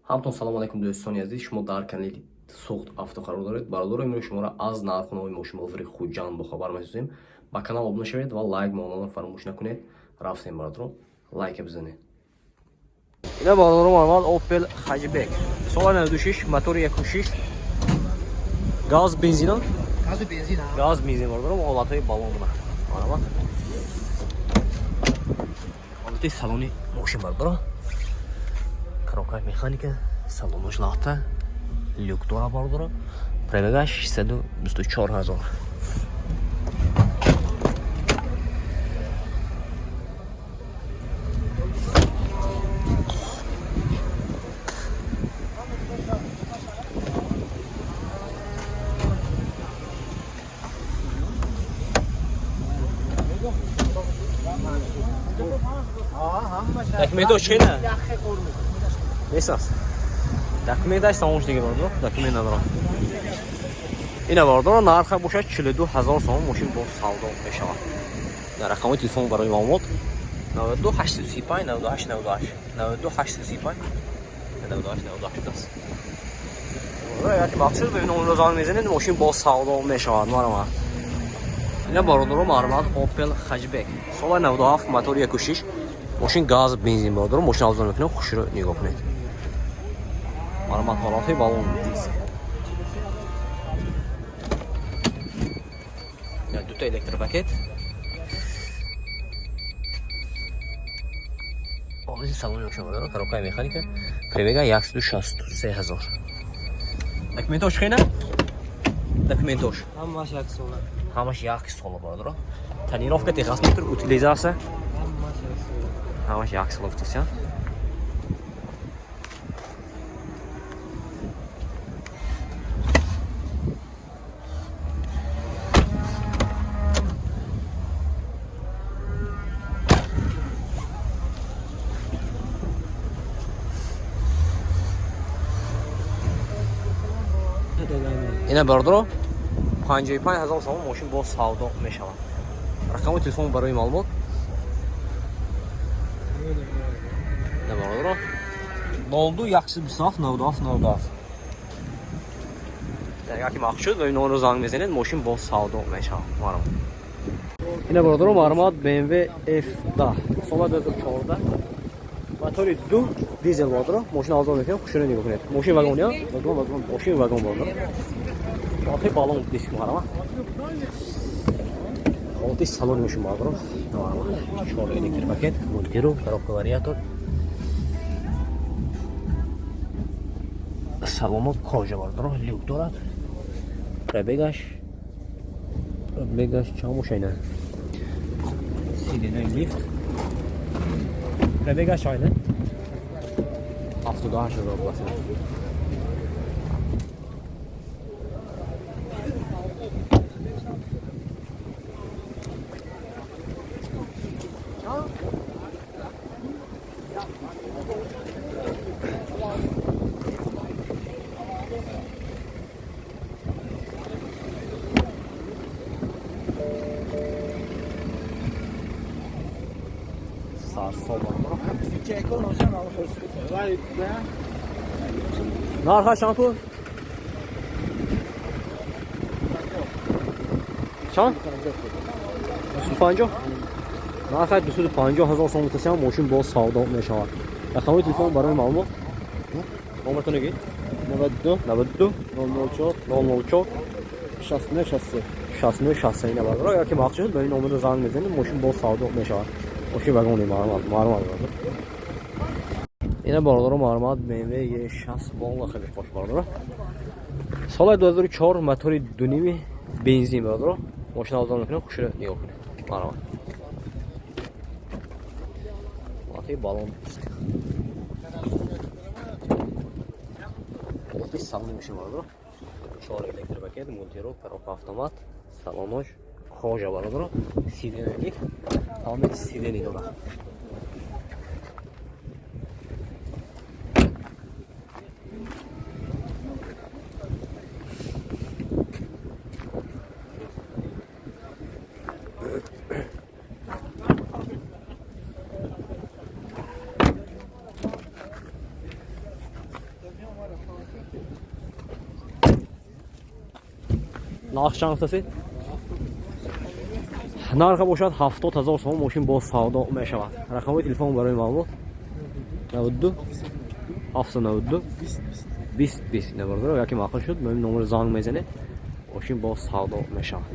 Ҳамтон салом алайкум, дӯстони азиз. Шумо дар канали Суғд Авто қарор доред. Бародаро, имрӯз шуморо аз нархунаҳои мошинбозори Хуҷанд бохабар месозем. Ба канал обуна шавед ва лайк монданро фаромӯш накунед. Рафтем, бародаро, лайка бизанед. Ина, бародаро, марҳамат, Opel Hatchback. Соли 96, мотори 1.6, газ бензина. Газу бензин. Газ бензин, бародаро, ҳолатҳои балон буда. Марҳамат. Ҳолати салони мошин, бародаро. Коробкаи механика, салонош лахта, люк дора, бародаро. Пробегаш 624 ҳазор. Документош чена? Нест аст. Документаш тамом шудаги, бародаро, документ надорам. Ина, бародаро, нарха бошад 42 ҳазор сомон, мошин бо савдо мешавад. Дар рақамҳои телефон барои маълумот 92 835 98 98, 92 835 98 98 аст. Агар ки мақсуд бибин, онро занг мезанед, мошин бо савдо мешавад. Марҳамат. Ина, бародаро, марҳамат, Opel Hatchback. Соли 97, мотори 1.6, мошин газ бензин, бародаро, мошин авзор мекунем, хушро нигоҳ кунед. Марҳамат, ҳолатҳои балон, диск. Дута электропакет. Ҳолати салони мошин, бародаро, коробкаи механика, пробега 163 ҳазор. Документош хена? Документош. Ҳамаш як сола. Ҳамаш як сола, бародаро. Тонировка, техосмотр, утилизация. Ҳамаш як сола. Ҳамаш як сола гуфтасян. Ина, бародаро, 55 ҳазор сомон, мошин бо савдо мешавад. Рақами телефон барои маълумот. Ина, бародаро, 02 127 97 97. Агар ки мақсуд шуд, ба инонро занг мезанед, мошин бо савдо мешавад. Марҳамат. Ина, бародаро, марҳамат, BMW F10, соли 2014, мотори 2, дизел, бародаро, мошин авзор мекунем, хушро нигоҳ кунед. Мошин вагон я? Вагон, вагон. Мошин вагон, бародаро. Ҳолати балон, диск, марҳамат. Ҳолати салони мошин, бародаро. Марҳамат. Чор электропакет, мультирул, коробка вариатор. Салонот кожа, бародаро, люк дорад. Пробегаш чанд боша ина? Сиденаи лифт. Пробегаш айна? 78 ҳазор буласи. Сарсо, бародаро. Нарха чанд пул? Чанд? 250? Нарха 250 ҳазор сом гуфтасиам, мошин боз савдо мешавад. Рақамҳои телефон барои маълумот. Номертон гӯед. 92 92 004 004 69 63. 69 63. Ина, бародаро, агар ки мақсуд шуд, ба ин номерро занг мезанед, мошин боз савдо мешавад. Мошин вагони, марҳамат, марҳамат, бародар. Ина, бародаро, марҳамат, BMW E6 Волга, хеле хуш, бародаро. Соли 2004, мотори 2.5, бензин, бародаро. Мошин авзор мекунем, хушро нигоҳ кунед. Марҳамат. Ҳолати балон, диск. Ҳолати салони мошин, бародаро. Чор электропакет, мультирул, коробка автомат, салонош кожа, бародаро. Сиденье лифт, тамоми сиденье дорад. Нарх чанд гуфтасед? Нарха бошад 70 000 сомон, мошин боз савдо мешавад. Рақамҳои телефон барои маълумот: 92 792 20 20. Набардоро яке маъқул шуд, муҳим номер занг мезанед, мошин боз савдо мешавад.